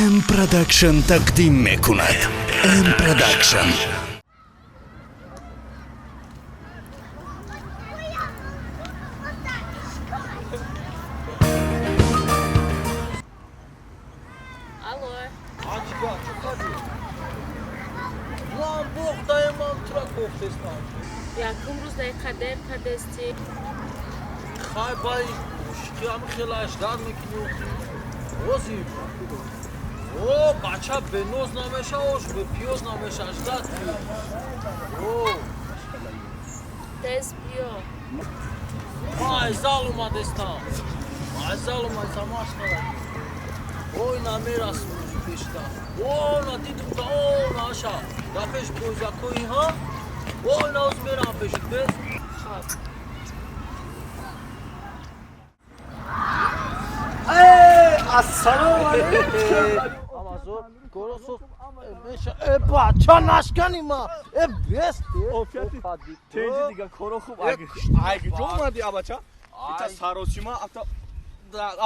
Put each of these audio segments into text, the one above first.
М Продакшн тақдим мекунад. М Продакшн. Алло. Ман боғдаем, ман тура кофтестам. Якум рӯз дай қадер кардести. Хай бай, ошиқиам хела аждар мекунӣ. Ози. О, бача беноз намеша, ош бе пиёз намеша, аждар ки. О. Тез биё. Ман айзал омадестам. Айзал омадестам, машқара. Ой, намерасм пешта. О, на дидум та, о, наша. Да пеш бозакои, ҳа? Ой, науз мерам пешит, бес. Хоб. Ассалому алейкум. Амазор, горосо, меша, э, бача нашкани ма. Э, бес. Офияти. Тенҷи дига коро хуб. Айги ҷо омади, абача? Ита саросима афта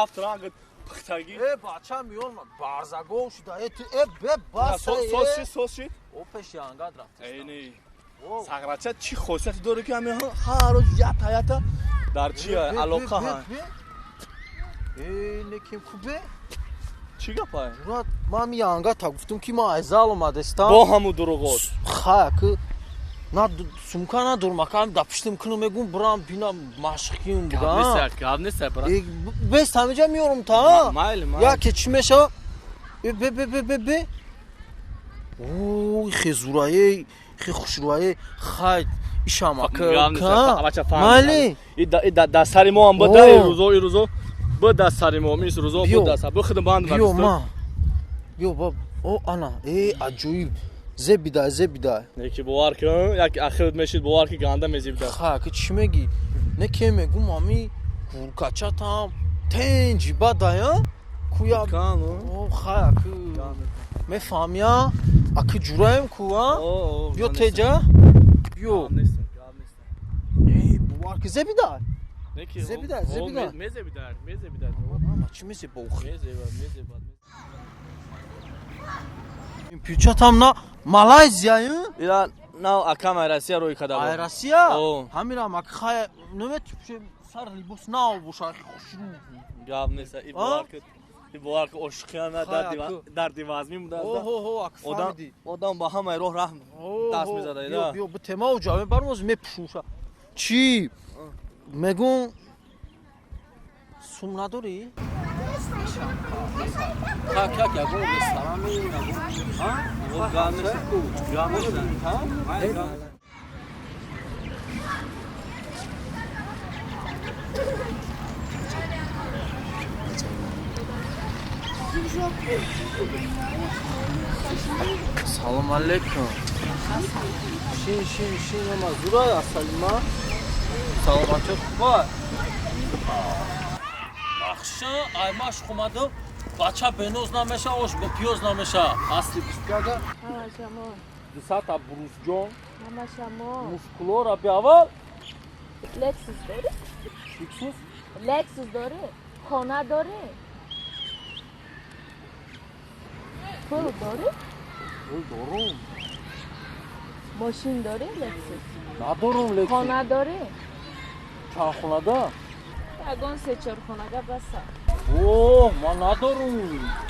афтранг пухтагӣ. Э, бача миён барзагов шуда. Э, ту, э, бе, бас. Сос шид, сос шид. О, пеши ангад рафтест. Эй, не. Сағрача чӣ хосияте дорад ки ҳамин ҳар рӯз ята ята дар чи алоқа ҳа? Э, неким кубе? Чӣ гапа? Мурад, ман ми анга та гуфтум ки ман айзал омадестам. Бо ҳаму дуруғот. Ха, ки на сумка надорам, акам да пиштим кунум, мегум бурам бинам машқким Гап буда. нест, гап нест, брат. Э, бес ҳамиҷа меорум та. Майли, майли. Я ке чӣ мешава? Э, бе бе бе бе бе. Ой, хезурае, хе хушруае, хай ишам ака. Гап нест, абача фаҳм. Майли. И да сари мо ҳам буда, О. и рӯзо, и рӯзо буда сари мо, ин рӯзо Биё. буда сар. Бу худам банд Биё ма. Биё баб. О, ана, э, аҷоиб. Зебидай, зебидай. Неки бовар кун, як ахират мешид бовар ки ганда мезибда. Ха, ки чӣ мегӣ? Не ке мегум ами гуркачатам тенҷи бадая? Куя. Кан, О, хай, аки мефаҳмия? Аки ҷураем ку, а? О, Биё теҷа. Биё. Гап нест, гап нест. Э, бовар ки зебидай. Неки Зебидай, зебидай. Мезебидай, мезебидай. Ама чӣ мезеба охи? Мезеба, мезеба. Пючатам на Малайзия, Ила на акам ай Россия рӯй када. Ай Россия? О. Ҳаминам аки хай намет сар либос нав боша, хушрӯ. Гап нест, и бовар ки и бовар ки ошиқиана дарди вазмӣ буда. Оҳо, аки Одам фаҳмидӣ. одам ба ҳамаи роҳ раҳм даст мезада, Биё, да. биё, бу тема уҷа мебарам, оз мепӯшумша. Чӣ? Мегум сум надорӣ? Как как ягон ресторан мерем, ягон, а? Гап нест. Гап нест. Салом алейкум. Шин, шин, шин, ама зурай асалима. Саломатӣ хуба. Бахша, аймаш хумадам. Бача беноз намеша, ош бе пиёз намеша. Асли бистяга. Ҳама шамо. Дусата бурусҷон. Ҳама шамо. Мускулора биавал. Лексус дорӣ? Лексус? Лексус дорӣ? Хона дорӣ? Пул дорӣ? Пул дорум. Мошин дорӣ Лексус? Надорум Лексус. Хона дорӣ? Чанд хонада? Ягон се-чор хонага баса. О, ман надорум.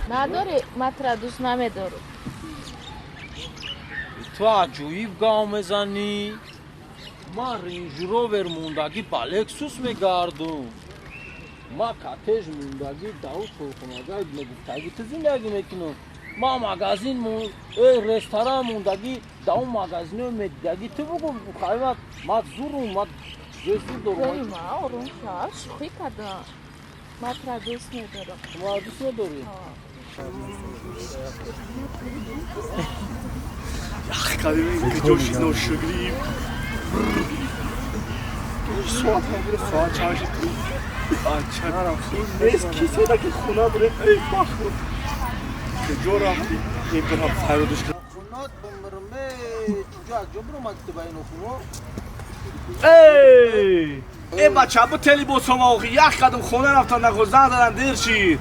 Надорӣ? Ман тура дӯст намедорам. Ту аҷоиб гав мезанӣ. Ман Рейндж Ровер мондагӣ ба Лексус мегардум. Ман коттеҷ мондагӣ дар чорхонага мегуфтагӣ ту зиндагӣ мекунам. Ман магазин ресторан мондагӣ дар он магазино медидагӣ ту бугу хайват ман зурум, ман чизои зур дорум. Эй, ма ором шав, шӯхӣ кардам. Ман тура дӯст медорам. Ту маро дӯст медорӣ? Ях, кадим куҷо шид ношукрӣ. Соат ҳамира соат чанд шид? Бача, нест киседа ки хона дорем. Эй, бахт. Куҷо рафтӣ? Ин бирам фарёдаш кардам. Хунат бимирме, чуҷо аз ҷо биромадӣ ту ба ин охуно? Эй! Э, бача, бу телебосома охи, як қадам хона рафтан нахо, зан задан дер шид.